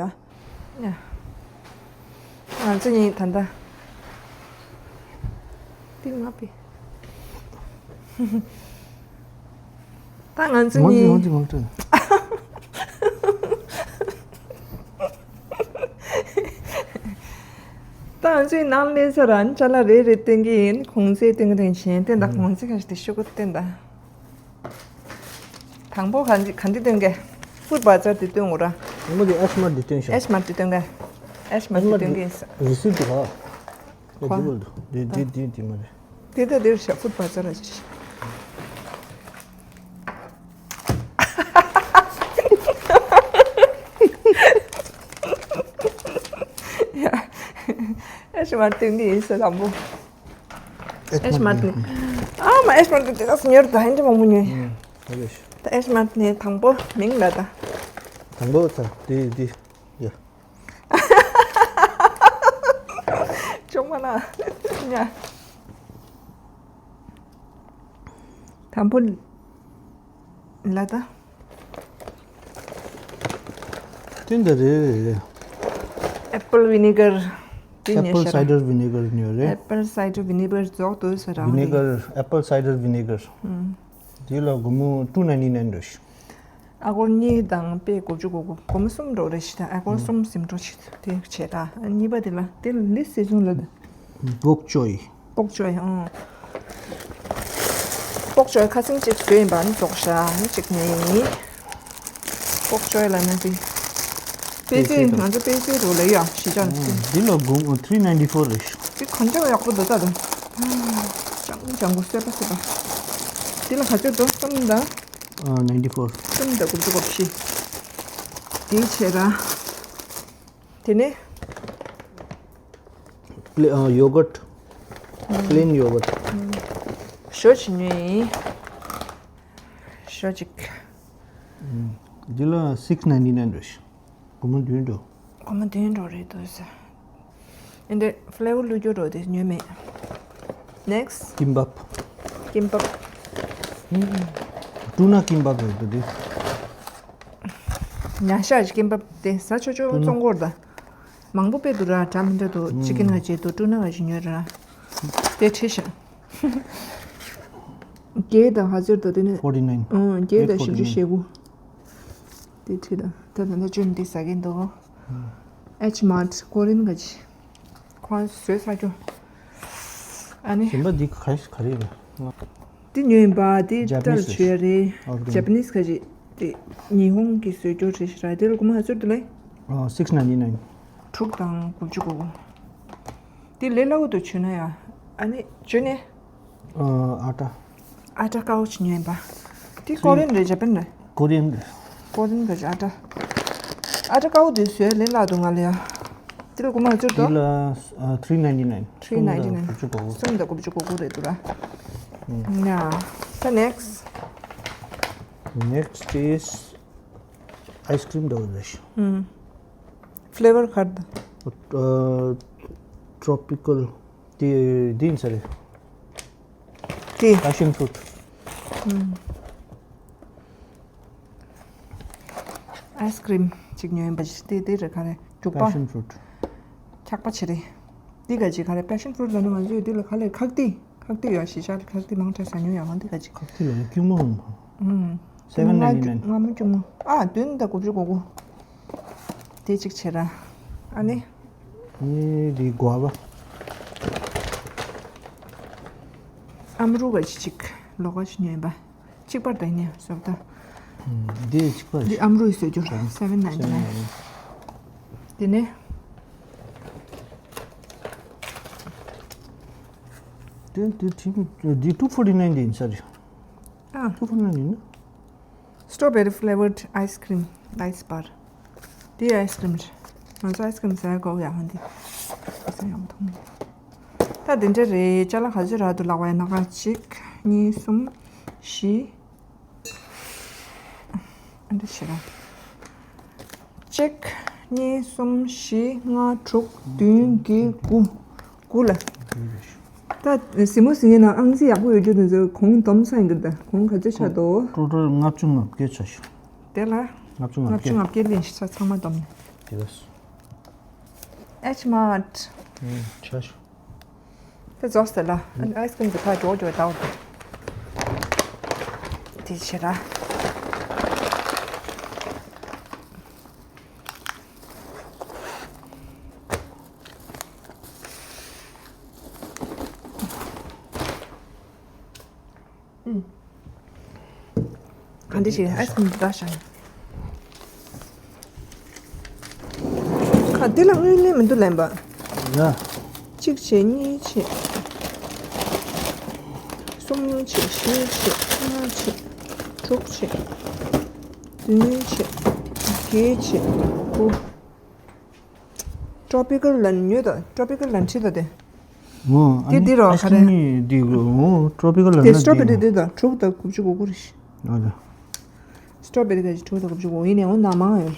ང་ཚོ་གཉིས་ད་ལྟ། དེ་ང་པི། ད་ང་ཚོ་གཉིས། ང་ཚོ་ང་ཚོ། ད་ང་ཚོའི་ནང་སླེབས་ས་རང་ཅ་ལག་རེ་རེ་སྟོན་གྱི་ཡིན། གོང་ཚད་སྟོན་གྱི་དེ་བཞིན་སྟོན་ད། གོང་ཚད་ག་ཞིག་དེ་ཤོག་གུ་སྟོན་ད། དང་པོ་ག་འདི་ག་འདི་སྟོན་གྱི། ཧྥུཌ་བ་ཛར་དེ་སྟོན་འོ་ར། དང་པོ་དེ་ཨེཆ་མར་དེ་སྟོན་ཤོག་ཨེཆ་མར་དེ་སྟོན་གྱི། ཨེཆ་མར་དེ་སྟོན་གྱི་ཡིན་ས། རི་སིབ་དེ་ག་ཁོ། དེ་དེ་དེ་དེ་མ་རེད། དེ་ད་དེར་ཤ་ཧྥུཌ་བ་ཛར་ལ་ཅི། ཨེཆ་མར་སྟོན་གྱི་ཡིན་ས་དང་པོ། ཨེཆ་མར་ནི། ཨ་མ་ཨེཆ་མར་ནི་དེ་ག་སུ་ཉེར་ད་ཧན་ཏི་མང་པོ་ཉོས། ཨ་ཡོ་ཤི། ད་ཨེཆ་མར་ནི་དང་པོ་མིང་ལ་ད། དང་པོ་ད་དེ་དེ་ཡ། ཅོག་མ། ཨ་ལ། ཉ། དང་པོ་ལ་ད། དེ་འདྲ་རེད། Apple vinegar དེ་ཉོས་ཤག Apple cider vinegar ཉོས་རེད། Apple cider vinegar རྫོགས་འདུག་ཟེར་རང་རེད། Vinegar, apple cider vinegar ཨུམ། དེ་ལ་སྒོར་མོ་two ninety nine རེད། ཨ་སྒོར་གཉིས་དང་པས་དགུ་བཅུ་གོ་དགུ། སྒོར་མོ་གསུམ་འགྲོ་རེད་ཤག་ད་ཨ་སྒོར་གསུམ་ཟིན་འགྲོ་ཤག་དེ་བྱས་ད་ཨ་གཉིས་པ་དེ་ལ་དེ་ལ་ལི་སི་ཟུང་ལ་ད། Bok choy. Bok choy ཨང་། Bok choy ཁ་སང་གཅིག་བཟོས་ཡིན་པ་ནི་རྫོགས་ཤག་ནི་གཅིག་ནི་ཡིན། Bok choy ལ་ནི་དེ། པེ་ཙི་ང་ཚོ་པེ་ཙི་རུ་ལ་ཡ་ཞི་ཅང་ནི་དེ། འདི་ལ་སྒོར་three ninety four རེད། དེ་གང་ཅང་ཡག་པོ་འདུག་ད་དུ། ཅང་ཅང་གོ་སོས་པ་སོས་པ། དེ་ལ་ག་ཚོད་འདུག་གསུམ་དང་། ཨ། ninety four གསུམ་དང་དགུ་བཅུ་གོ་བཞི། དེ་བྱས་ད། དེ་ནས། Pla- ཨ། yogurt plain yogurt ཞོ་ཅིག་ཉོས་ཡིན། ཞོ་ཅིག་འདི་ལ་six ninety nine རེད། སྒོར་མོ་བདུན་འགྲོ། སྒོར་མོ་བདུན་འགྲོ་རེད་འདུག་ཟེར། ཨེ་འདི་flavor བླུགས་རྒྱུ་འགྲོ་དེ་ཉོས་མེད། Next. Kimbap. Kimbap. Tuna kimbap རེད་འདུག་དེ། ཉ་ཤ་ཅིག་ཀིམ་པབ་དེ་ཟ་ཆོག་ཆོག་བཙོང་གོ་ར་ད། མང་པོ་དཔེ་འདུག་ར་འདྲ་མི་འདྲ་འདུག་ཅི་ཀིན་ག་ཅེ་འདུག་ཀྲུ་ན་ག་ཅེ་ཉོས་ར། དེ་ཁྲིད་ཤག་བརྒྱད་དང་ཧ་ཅེར་འདུག་དེ་ནས། forty nine. ཨང་། བརྒྱད་དང་བཞི་བཅུ་ཞེ་དགུ། དེ་ཁྲིད་ད། ད་ད་ད་ཅོན་འདི་ཟ་གིན་འདུག H Mart ཀོ་རིན་ག་ཅེ། ཁོ་བཟོས་ས་ཅོ། ཨ་ནི། གཞན་པ་འདི་ག་ག་རེ་རེད། འདི་ཉོས་ཡིན་པ། འདི་Japanese ཏལ་ཆུ་ཡ་རེད། Organic. Japanese ག་ཅིག་དེ་ཉི་ཧོང་གི་བཟོས་སྐྱོར་རེད་ཤག་ར། དེ་ལ་སྒོར་མོ་ཧ་ཚོད་དུ་ལེ། ཨ། six ninety nine. དྲུག་དང་དགུ་བཅུ་གོ་དགུ། དེ་ལས་སླ་བོ་འདུག་བྱུས་ན་ཡ། ཨ་ནི་བྱུས་ནས། ཨ། ཨ་ཊ། ཨ་ཊ་དཀར་པོ་ཅིག་ཉོས་ཡིན་པ། དེ་ཀོ་རིན་རེད་ཇ་པན་རེད། ཀོ་རིན་རེད། ཀོ་རིན་ག་ཅིག་ཨ་ཊ། ཨ་ཊ་དཀར་པོ་དེ་བཟོས་ལས་སླ་འདུག་ང་ལ་ཡ། དེ་ལ་སྒོར་མོ་ཧ་ཚོད་དུ། དེ་ལ་ཨ། three ninety nine. Three ninety nine. གསུམ་དང་དགུ་བཅུ་གོ་དགུ། གསུམ་དང་དགུ་བཅུ་གོ་དགུ་རེད་འདུག་ར། ཡ། ད་next. Next is ice cream འདྲ་བོ་རེད། ཨུམ། flavor ག་རེ་འདུག་ཨ། tropical དེ་འདི་ཡིན་ས་རེད། དེ། Passion fruit. ཨུམ། ice cream ཅིག་ཉོས་ཡིན་པ་ཅིག་དེ་དེ་རེད་ག་རེ། རྒྱུག་པ། Passion fruit. འཁྱག་པ་ཆེ་རེད། འདི་ག་ཅིག་ག་རེ། Passion fruit ལ་ནི་ང་ཚོས་འདི་ལ་ག་ལེར་ཁག་ཏི། ཁག་ཏི་ཡོད་ཤི་ཤ་ཁག་ཏི་མང་དྲགས་ཟ་ཉོ་ཡག་མ་འདི་ག་ཅིག་ཁག་ཏི་ལ་ནི་སྐྱུར་མོ་རུང་བ། ཨུམ། Seven ninety nine. སྔ་མོ་སྐྱུར་མོ། ཨ། བདུན་དང་དགུ་བཅུ་གོ་དགུ། དེ་གཅིག་བྱེད་ར། ཨ་ནི། ཨ་ནི་འདི་གོ་བ། ཨམ་རུ་ག་ཅིག་ཅིག་ལོག་ག་ཅིག་ཉོས་པ། གཅིག་པར་དང་ཉེ་བཟོ་ལྟ། འདི་གཅིག་པར། འདི་ཨམ་རུའི་བཟོ་རྒྱུ་seven ninety nine. དེ་ནས། དེ་དེ་དེ་འདི་two forty nine འདི་ཡིན་ས་རེད། ཨ། two forty nine ཡིན་ན། Strawberry flavored ice cream, ice bar. འདི་ice cream རེད། ང་ཚོ་ice cream ཟ་ཡག་དགོས་ཡག་ཧོན་འདི། ས་ཡག་མཐོང་། ད་འདི་འདྲ་རེད། ཅ་ལག་ག་ཚོད་རག་འདུག་ལབ་པ་ཡིན་ན། གཅིག་གཉིས། གསུམ། བཞི། ཨ་འདྲ་བྱེད་ར། གཅིག་གཉིས། གསུམ། བཞི། ལྔ། དྲུག་བདུན། བརྒྱད། དགུ། དགུ་ལ། ད་གཟིགས་མོ་གཟིགས་ངེས་ན་ཨང་རྩིས་ཡག་པོ་ཡོད་རྒྱུ་དེ་ཚོ་གོང་སྡོམ་ཚར་ཡིན་གྱི་རེད་ད། གོང་ག་ཚོད་ཆགས་འདུག Total ལྔ་བཅུ་ང་བརྒྱད་ཆགས་ཤག་དེ་ལ། ལྔ་བཅུ་ང་བརྒྱད། ལྔ་བཅུ་ང་བརྒྱད་ལེན་ཤག་ཚང་མ་སྡོམ་ནས། དེ་ལ། H Mart ཆགས་ཤག་དེ་རྫོགས་ཟེར་ལ། ཨ་ནི་ཨའི་སི་ཀྲིམ་དེ་ཕར་འཇོག་འཇོག་ལྟ་བ། དེ་བྱེད་ར། ག་འདྲ་ཞིག་ཨའི་སི་ཀྲིམ་འདི་དག་བཞག་ཁ་འདི་ལ་དངུལ་ལེན་མི་འདུག་ལེན་པ། ཡ། གཅིག་བྱས། གཉིས་བྱས། གསུམ་བྱས། བཞི་བྱས། ལྔ་བྱས། དྲུག་བྱས། བདུན་བྱས། བརྒྱད་བྱས། དགུ། ཊོ་པི་ཀལ་ལ་ཉོས་དང་། ཊོ་པི་ཀལ་ལ་ཁྲིད་དང་དེ། འོ། དེ་འདི་རོ་ག་རེ། ཨ་ནི་འདི་འོ། ཊོ་པི་ཀལ་ལ་དེ་ན་སི་ཊོ་བེ་རི་འདི་དང་དྲུག་དང་དགུ་བཅུ་གོ་དགུ་རེད། ཨ་ལ། སི་ཊོ་བེ་རི་ག་ཅིག་དྲུག་དང་དགུ་བཅུ་གོ་དགུ་ཡིན་ནའང་ནང་མང་ཡོད།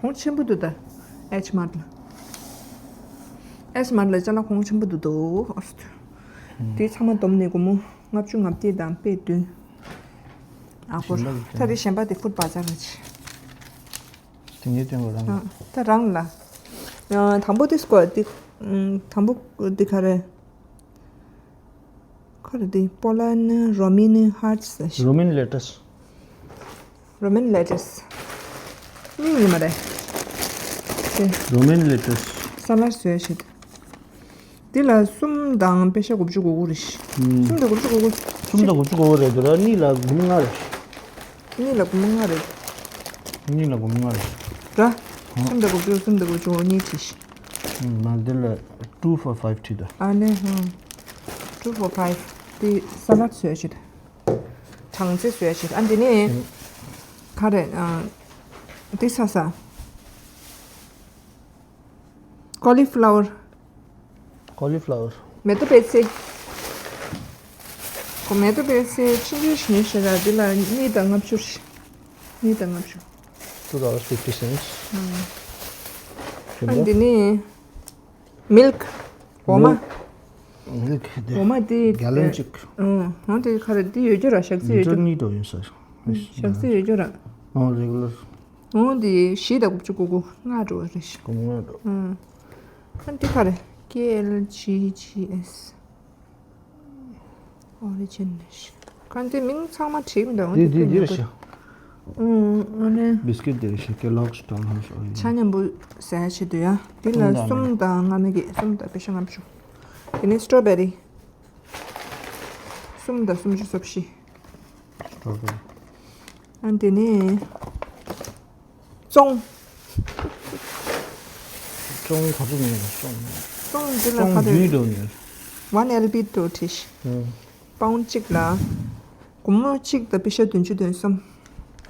གོང་ཆེན་པོ་འདུག་ད། ཨེཆ་མཱར་ཊི་ལ། ཨེ་སི་མར་ལ་ཅ་ལག་གོང་ཆེན་པོ་འདུག་འདུག་དེ་ཚང་མ་བསྡོམས་ནས་སྒོར་མོ་ལྔ་བཅུ་ང་བརྒྱད་དང་པད་བདུན། ཨ་སྒོར་གཞན་པ་དེ་ད་དེ་གཞན་པ་དེ་ཧྥུཊ་བ་ཛར་རེད། དེ་ངས་སྟོན་དགོས་རང་ཨ་ད་རང་ལ། ཨ་དང་པོ་དེ་སྐོར་དེ་ཨམ་དང་པོ་དེ་ག་རེ། ཁ་རེ་དེ་པོ་ལན་རོ་མིན་ཧར་ཊི་ཟེར་ཞིག་རོ་མིན་ལེ་ཊས། རོ་མིན་ལེ་ཊས། སྙིང་ཉི་མ་རེད། དེ་རོ་མིན་ལེ་ཊས། ས་ལར་བཟོས་ཤིག་དེ་ལ་གསུམ་དང་པེ་ཤ་དགུ་བཅུ་གོ་དགུ་རེད། ཨུམ། གསུམ་དང་དགུ་བཅུ་གོ་དགུ། གསུམ་དང་དགུ་བཅུ་གོ་དགུ་རེད་འདུག་ར། གཉིས་ལ་དགུ་མོ་ལྔ་རེད། གཉིས་ལ་དགུ་མོ་ལྔ་རེད། གཉིས་ལ་དགུ་མོ་ལྔ་རེད། ར། ཨ། གསུམ་དང་དགུ་བཅུ་གསུམ་དང་དགུ་བཅུ་གོ་གཉིས་བྲིས་ཤིག་ཨུམ། མ་འདི་ལ་two for five བྲིས་འདུག་ཨ་ནི་ཧུམ། two for five དེ་ས་ལར་བཟོས་ཤིག་གྲང་རྩེད་བཟོས་ཤིག་ཨ་འདི་ནི་ཨུམ། ག་རེ་ཨ། འདི་ས་ས། ཀོ་ལི་ཕ་ལ་ཝར། ཀོ་ལི་ཕ་ལ་ཝར། མེ་ཏོག་པད་ཚལ། ཀོ་མེ་ཏོག་པད་ཚལ་ཆུང་ཆུང་ཞིག་ཉོས་ཤག་ར། འདི་ལ་གཉིས་དང་ལྔ་བཅུ་རེད། གཉིས་དང་ལྔ་བཅུ། Two dollars fifty cents. ཨ་འདི་ནི་མིལ་ཀི། འོ་མ། མིལ་ཀི་འོ་མ་དེ་ག་ལོན་གཅིག་ཨོ་འོ་དེ་ག་རེ་དེ་ཡོད་རྒྱུ་ར། ཞག་རྩི་ཡོད་རྒྱུ། ལི་ཊར་གཉིས་འགྲོ་ཡིན་ས། ཞག་རྩི་ཡོད་རྒྱུ་ར། ཨོ་རེ་གུ་ལར། འོ་དེ་བཞི་དང་དགུ་བཅུ་གོ་དགུ་ལྔ་འགྲོ་རེད་ཤག་གོ་ལྔ་འགྲོ། ཨ་འདི་ག་རེ། ཀེ་ཨེལ་ཇི་ཇི་ཨེས། ཨོ་རི་ཇིན་ནེ་ཤི། གང་དེ་མིང་ཚང་མ་བྲིས་མི་འདུག་འདི་འདི་འདི་རེད་ཤག་ཨུམ། ཨ་ནི། བིས་ཀིཊ་འདི་རེད་ཤག Kellogg's Town House Oreo། ཆ་མཉམ་པོ་ཟ་ཡ་ཆེད་དུ་ཡ། འདི་ལ་གསུམ་དང་ལྔ་ནི་གི་གསུམ་དང་པེ་ཤ་ལྔ་བཅུ། དེ་ནས་སི་ཊོ་བེ་རི། གསུམ་དང་སུམ་ཅུ་སོ་བཞི། སི་ཊོ་བེ་རི། ཨ་དེ་ནས། ཙོང་། ཙོང་ག་ཚོད་ཉོས་རེད། ཙོང་། ཙོང་འདི་ལ་ཙོང་ག་རེ་རྒྱུས་རེད། འགྲོ་ཉོས། One L B two བྲིས་ཤག་ཨུམ། པའུན་གཅིག་ལ་སྒོར་མོ་གཅིག་དང་པེ་ཤ་བདུན་ཅུ་དོན་གསུམ།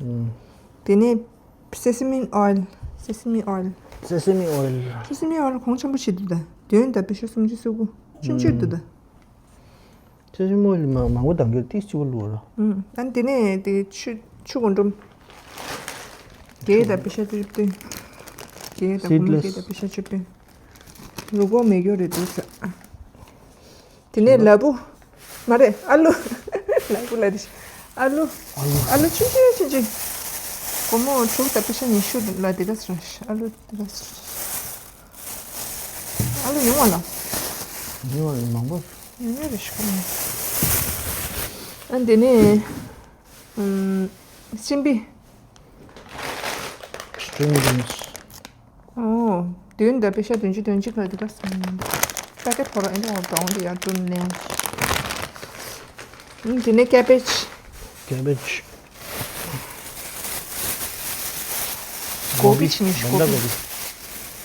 ཨུམ། དེ་ནས་སེ་སེ་མི་ཨོ་ཡིལ། སེ་སེ་མི་ཨོ་ཡིལ། སེ་སེ་མི་ཨོ་ཡིལ། སེ་སེ་མི་ཨོ་ཡིལ་གོང་ཆེན་པོ་ཞིག་འདུག་ད། བདུན་དང་པེ་ཤ་སུམ་ཅུ་སོ་དགུ། ཆུང་ཆུང་འདུག་ད། ཨུམ། ཆེ་ཆེ་མོ་ལི་མ་མང་པོ་དང་གི་ཏིས་ཆུ་བོ་ལུ་ར། ཨུམ། ཨ་དེ་ནས་དེ་ཆུ་ཆུ་གོང་འགྲོམ། བརྒྱད་དང་པེ་ཤ་བཅུ་བདུན། བརྒྱད་དང་སི་ཌི་སྒོར་མོ་བརྒྱད་དང་པེ་ཤ་བཅུ་བདུན། རུ་སྒོར་མེད་རྒྱུ་རེད་འདུག་ཟེར། དེ་ནས་ལ་ཕུག་མ་རེད། ཨ་ལུ། ལ་ཕུག་ལ་རེད། ཨ་ལུ། ཨ་ལུ་ཆུང་ཆུང་ཆུང་ཆུང་། སྒོར་མོ་དྲུག་དང་པེ་ཤ་ཉི་ཤུ་ལ་དེ་ག་ཟེར། ཨ་ལུ་དེ་ག་ཟེར། ཨ་ལུ་ཉུང་བ་ལ། ཉུང་བ་མང་པོ། ཉུང་ཉུང་རེ་ཞིག་གོ་མ། ཨ་འདི་ནས་ཨམ། སྤྲིན་པི། String beans། ཨོ། བདུན་དང་པེ་ཤ་བདུན་ཅུ་དོན་གཅིག་ལ་འདི་ག་སོང་། པེ་ཀེ་ཊི་ཕོ་རོ་ཨེ་འདྲ་བ་འདྲ་འདི་ཡར་བསྐྲུན་ནས། ཨམ་འདི་ནས་ཀེ་བེཇ། ཀེ་བེཇ། གོ་བི་ཆི་ནི་ཤི་གོ་བི།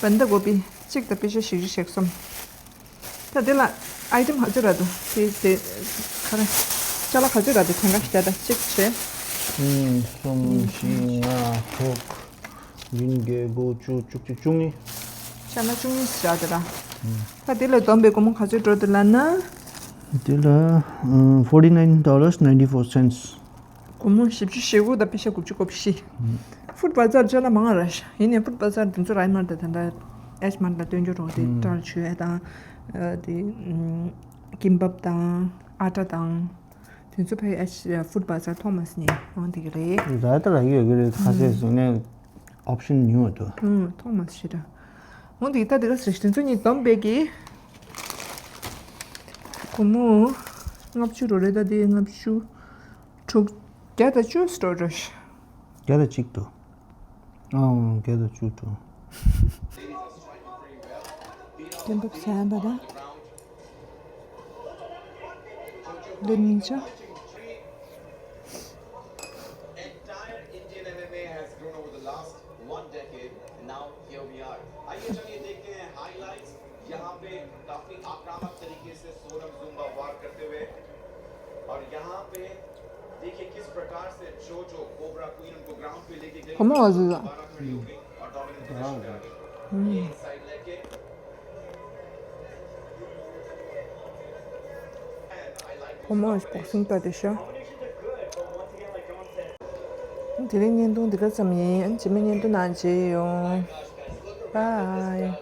བན་དྷ་གོ་བི། གཅིག་དང་པེ་ཤ་བཞི་བཅུ་ཞེ་གསུམ། ད་དེ་ལ་ཨའི་ཊེམ་ག་ཚོད་རག་འདུག་དེ་དེ་ག་རེ། ཅ་ལག་ག་ཚོད་རག་འདུག་གང་ག་ཞིག་ད་གཅིག་བྱས། གཉིས། གསུམ། བཞི། ལྔ། དྲུག་བདུན། བརྒྱད། དགུ། བཅུ། བཅུ་གཅིག། བཅུ་གཉིས། ཅ་ལག་བཅུ་གཉིས་རག་འདུག་ར། ད་དེ་ལ་བསྡོམས་པའི་སྒོར་མོ་ག་ཚོད་འགྲོ་འདུག་ལབ་ན། དེ་ལ་ཨ། forty nine dollars ninety four cents། སྒོར་མོ་བཞི་བཅུ་ཞེ་དགུ་དང་པེ་ཤ་དགུ་བཅུ་གོ་བཞི། ཧྥུཌ་བ་ཛར་ཅ་ལག་མང་ར་ཤག་ཡིན་ནའི་ཧྥུཌ་བ་ཛར་དེ་ཚོ་རག་མ་རེད། ད་ད་ལྟ་ཨེ་ཤི་མར་ལ་སྟོན་རྒྱུ་རོ་དེ་ཨུམ། ཏྲལ་ཆུ་ཨེ་དང་། ཨ་དེ་ཨུམ། ཀིམ་བབ་དང་ཨ་ཊ་དང་། དེ་ཚོ་ཕའི་ཨེ་ཤི་ཧྥུཌ་བ་ཛར་ཐོག་མ་སི་ནས་འོང་དེ་གི་རེད། ད་ལྟ་རག་གི་ཡོད་གི་རེད། ཁ་ཤས་ཟིན་ནས་ཨོབ་ཤན་ཉུང་བ་འདུག་ཨུམ། ཐོག་མ་སི་ཞེ་དྲག་འོང་དེ་གི་ད་དེ་ག་ཟེར་དེ་ཚོ་གཉིས་བསྡོམས་པས་ཀྱི། སྒོར་མོ་ལྔ་བཅུ་རོ་རེད། ད་དེ་ལྔ་བཅུ། དྲུག་བརྒྱ་དང་བཅུ་སྟོར་རེད། བརྒྱ་དང་གཅིག་འདུག་ཨང་། བརྒྱ་དང་བཅུ་འདུག་སྟོན་པ་བྱས་པ་ད། ལེབ་མིན་ཆ། Entire Indian M M A has grown over the last one decade, and now here we are. आइए चलिए देखते हैं highlights। यहाँ पे काफी आक्रामक तरीके से सोनम जुम्बा वार करते हुए, और यहाँ पे देखिए किस प्रकार से जो जो कोबरा क्वीन उनको ग्राउंड पे लेके गई। Come on, Aziza. दोबारा खड़ी हो गई और डोमिनेट पोजीशन पे आ गई। ये साइड लेके। Come on, boxing ད་དེ་ཤོ། དེ་རིང་བརྙན་ཐུང་འདི་ག་ཙམ་ཡིན། རྗེས་མའི་བརྙན་ཐུང་ནང་མཇལ་ཡོང་། Bye.